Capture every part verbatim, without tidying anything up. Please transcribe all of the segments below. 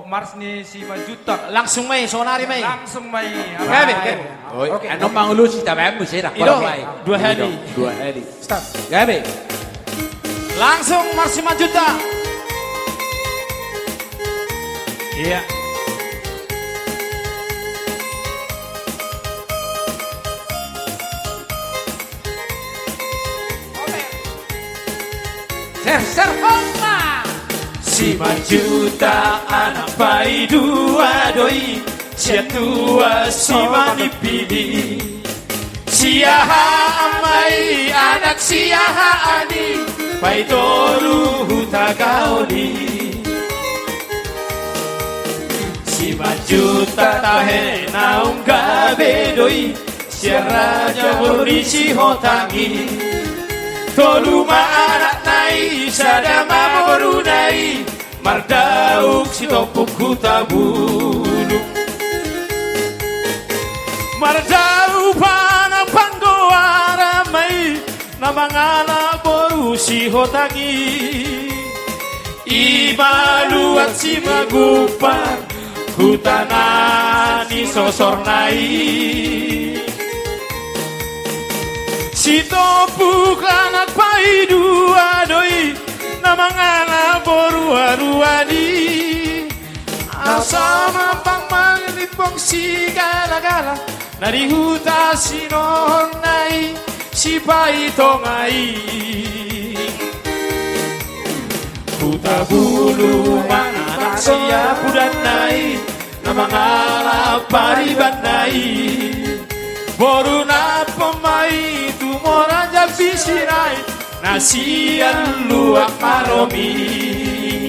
Mars ni Simanjuntak. Langsung ma i, saonari ma i. Langsung ma i. Gabe, gabe. Oi, oke. Annon mangulosi, tabaen muse, dah. I do, dua hali. Dua hali. Start. Gabe. Langsung Mars Simanjuntak. Iya. Ser, ser, hop, ma! Simanjuntak anak paidua do i, sian tua si manimpili. Siahaan ma i anak siahaan i, paitolu hutagaoli. Simanjuntak tahe naung gabe do i, sian raja boru ni Sihotang i. Tolu ma anakna i, sada ma boruna i, mardauk Sitompuk Hutabulu. Mardauk Panang Panggoaran ma i, na mangalap boru Sihotang i. I ma luat Simangumpar, huta na ninosorna i. Sitompuk anak paidua do i, na mangalap boru aruan i. Asa mampang mangimbong sigalagala, na di huta sinosorna i, Sipaitonga i. Hutabulu ma anak siapudanna i, na mangalap paribanna i. Boru Nampom ma i, tumora Jambi Sirait, na sian Luak Maromi.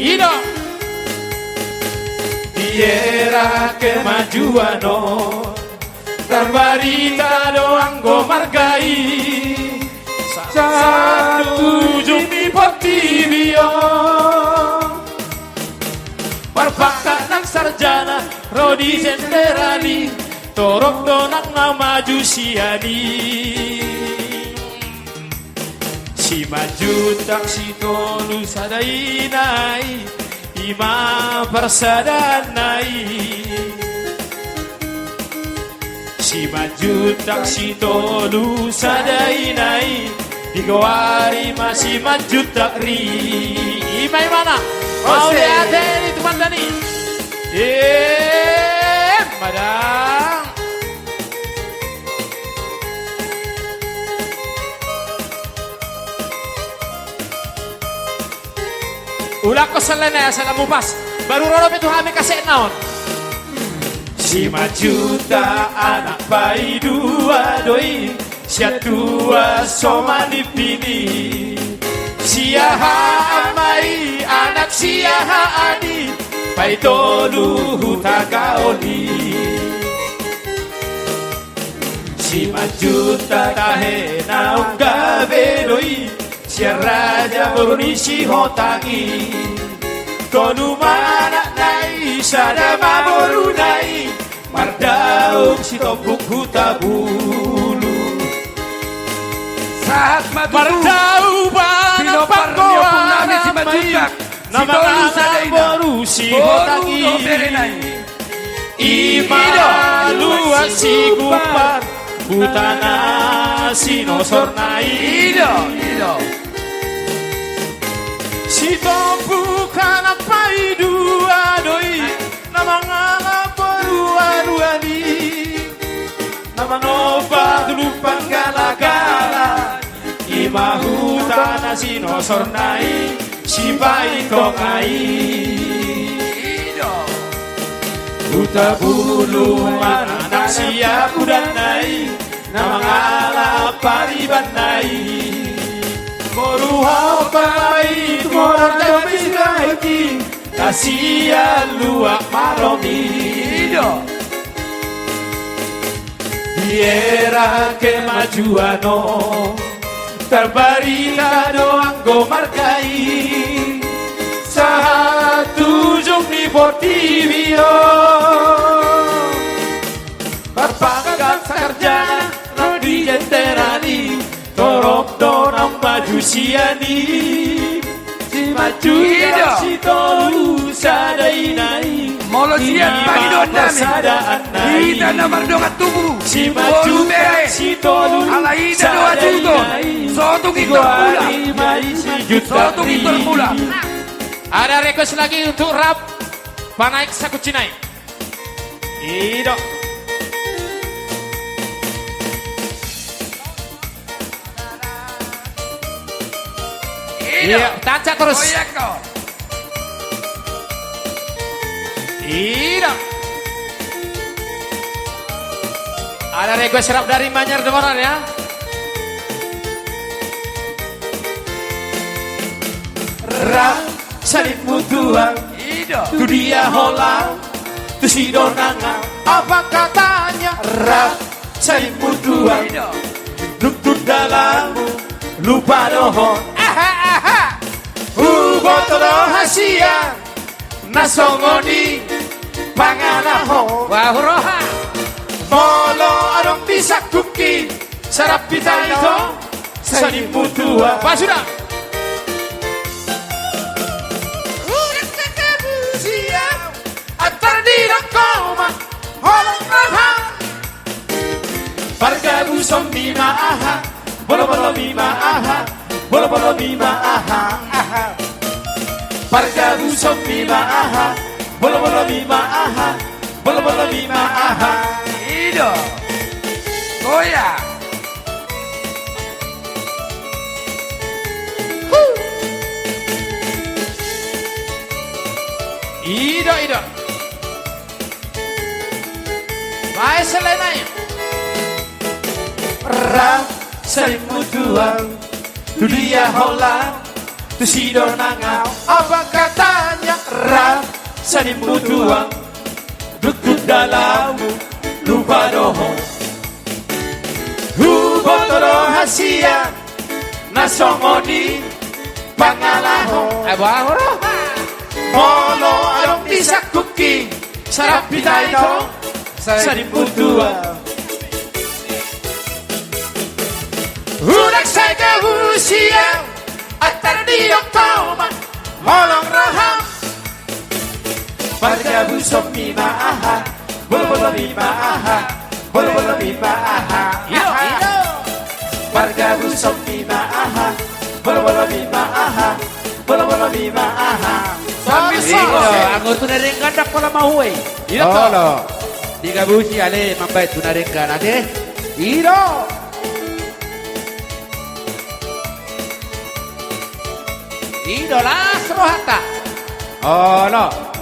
I do. Di era kemajuan on, tarbarita do anggo marga i, sahat tu ujung ni portibi on. Marpangkat nang sarjana ro di jenderal i, torop do nang na maju sian i. Simanjuntak sitolu sada ina i, i ma parsadaanna i. Simanjuntak sitolu sada ina i, digoari ma Simanjuntak ri. I ma imana. Mauliate ni tumandangni. Emma da. Ulakkon sallena asa lam mupas. Baru ro dope tu hami kasetna on. Simanjuntak anak paidua do i, sian tua so manimpili. Siahaan ma i anak siahaan i, paitolu hutagaoli. Simanjuntak tahe naung gabe do i, sian raja boru ni Sihotang i. Tolu ma anakna i, sada ma boruna i, mardauk Sitompuk Hutabulu. Sahat ma tutu. Mardauk Panang Panggoaran ma i, na mangalap boru Sihotang i. I ma luat Sigumpar, huta na sinosorna i. Sitompuk anak paidua do i, na mangalap boru aruan i. Na manompa tu lumbang galagala, i ma huta na sinosorna i, Sipaitonga i. Hutabulu ma anak siapudanna i, na mangalap paribanna i. Boru Hopang ma i, tumora Jambi Sirait i, na sian Luak Maromi. Di era kemajuan on, tarbarita do anggo marga i, sahat tu ujung ni portibi on. Marpangkat sarjana ro di jenderal i, torop do naung maju sian i. Maju. Ido. Sitolu sada ina i. Molo sian pangidoan nami, sada ina i. Hita na mardongan tubu. Si maju. Bolu bere. Sitolu. Ala hita do sada ina i. Sotung i tor mula. Sotung i tor mula. Ada request lagi untuk rap. Panaek sakuncina i. Ido. Ido. Iya, tancak terus. Oh iya, kau. Ido. Ada request rap dari Manyar Dongoran ya. Rap salimu tuang. Ido. Tu dia holan. Tu si donang au. Apa katanya? Rap salimu tuang. Ido. Dung tu dalanmu lupa do ho. Aha, aha. Huboto do hasian na songon i pangalahon. Wah, huroha. Molo adong di sangkupki sarap hita ito. Salimu tuang. Pas sudah. Udah kata busia. Antar didok ho ma holong roha. Pargabusonmi ma aha, bolobolomi ma aha, bolobolomi ma aha, aha. Pargabusonmi ma aha, bolobolomi ma aha, bolobolomi ma aha. Ido. Goyang. Ido, ido. Bae selai nai. Rap salimu tuang. Tu dia holan. Tu si donang au. Apa katanya? Rap salimu tuang. Dung tu dalanmu lupa do ho. Huboto do hasian na songon i pangalahon. Ai boha roha. Molo adong di sangkupki sarap hita ito. Salimu tuang. Unang sai gabusia. Antar didok ho ma holong roha. Pargabusonmi ma aha, bolobolomi ma aha, bolobolomi ma aha. Ido, ido. Pargabusonmi ma aha, bolobolomi ma aha, bolobolomi ma aha. Sambil ido, anggo tu na denggan ndang pola mahue. Ido, olo. Digabusi ale mambaen tu na denggan ate. Ido. Ido las rohanta. Olo.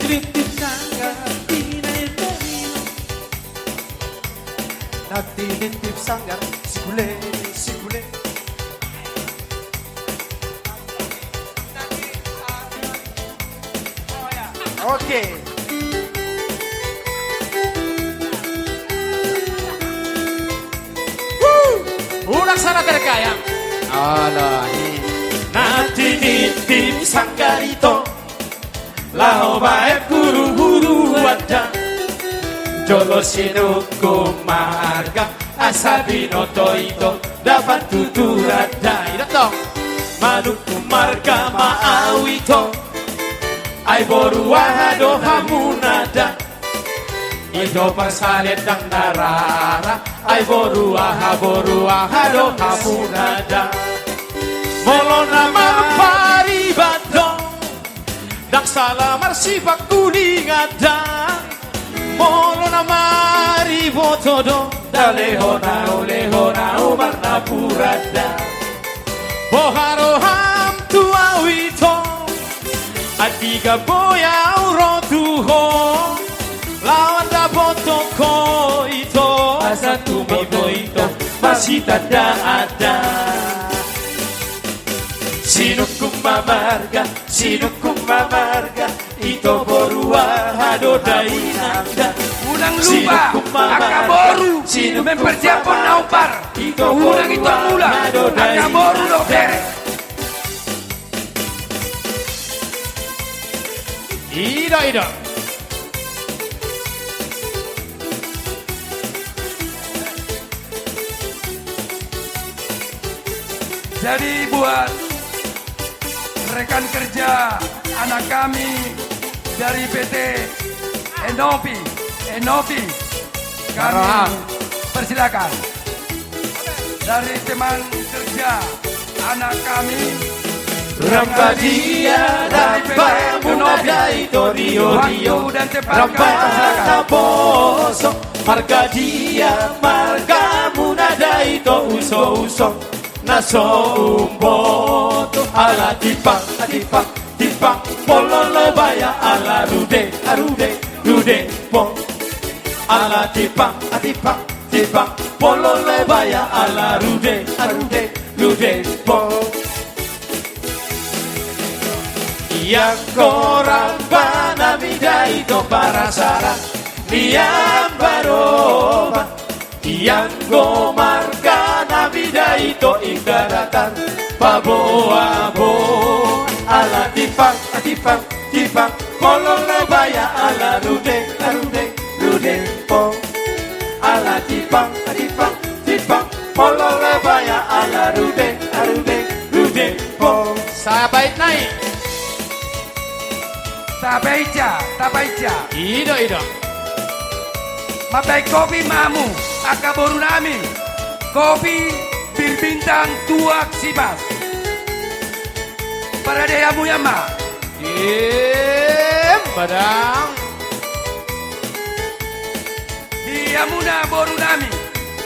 Tinitip sanggar, tinitip sanggar, sikule, sikule. Oke. Huh. Ulang sana terkayang. Ala ni. Na tinitip sanggar ito. Laho baen buru-buru anda. Jolo sinungkun marga asa binoto ito. Dapat tutur anda. Ido tong. Manungkun marga ma au ito. Ai boru aha do hamuna da. Ito parsalendang na rara. Ai boru aha, boru aha do hamuna da. Molo na marpariban do. Ndang sala marsipangkulingan da. Molo na mariboto do. Nda lehon au, lehon au marnapuran da. Boha roham tu au ito. Andigan boi au ro tu ho. Laho ndapot ho ito. Asa tumimo ito. Masitandaan da. Sinungkun ma marga, sinungkun ma marga, ito boru aha do dainang da. Unang lupa, sinungkun ma marga, angka boru, sinungkun ma marga, mempersiapkan na umpar. Ito boru aha do dainang da. Unang ito mula, angka boru do bere. I do, i do. Jadi buat rekan kerja anak kami dari P T Enovi, Enovi, kami persilakan. Dari teman kerja anak kami, ramba dia, ramba muna da ito, rio, rio, ramba na poso. Marga dia, marga muna da ito, uso, uso, na so umboto. Ala timpang, ala timpang, timpang pololo baya, ala rude, arude, rude pong. Ala timpang, ala timpang, timpang pololo baya, ala rude, arude, rude pong. Ianggo ramba nami da ito, parasara ni ambaroba. Ianggo marga nami da ito, ingga datar paboa-boa. Ala timpang, ala timpang, timpang pololo baya, ala rude, arude, rude pong. Ala timpang, ala timpang, timpang pololo baya, ala rude, arude, rude pong. Sabaitna i. Tabaitsa, tabaitsa. I do, i do. Mambahen kopi ma hamu, angka boru nami. Kopi Bir Bintang Tuak Sipas. Parade hamu i ma. Iem, badang. Di hamuna boru nami,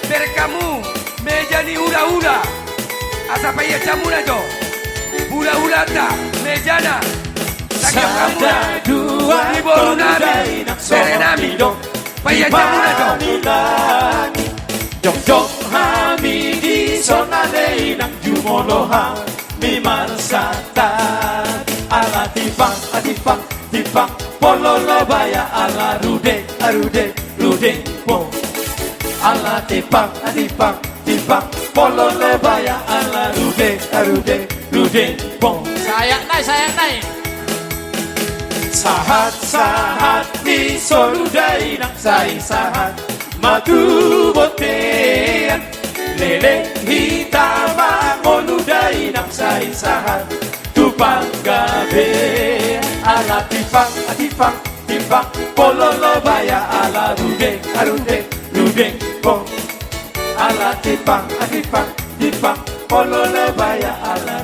bereng hamu meja ni hulahula. Asa paias hamuna jo hulahulanta, mejana. Sagia hamuna, sada, dua, di boru nami, tolu, dainang, bere nami, songon i do. Paias hamuna jo. Jongjong hami dison ale inang, jumolo hami marsantabi. Ala timpang, ala timpang, timpang pololo baya, ala rude, arude, rude pong. Ala timpang, ala timpang, timpang pololo baya, ala rude, arude, rude pong. Sahatna i, sahatna i. Sahat, sahat ni solu dainang, sai sahat ma tu bontean. Leleng hita mangolu dainang, sai sahat tu panggabean. Ala timpang, ala timpang, timpang pololo baya, ala rude, arude, rude pong. Ala timpang, ala timpang, timpang pololo baya, ala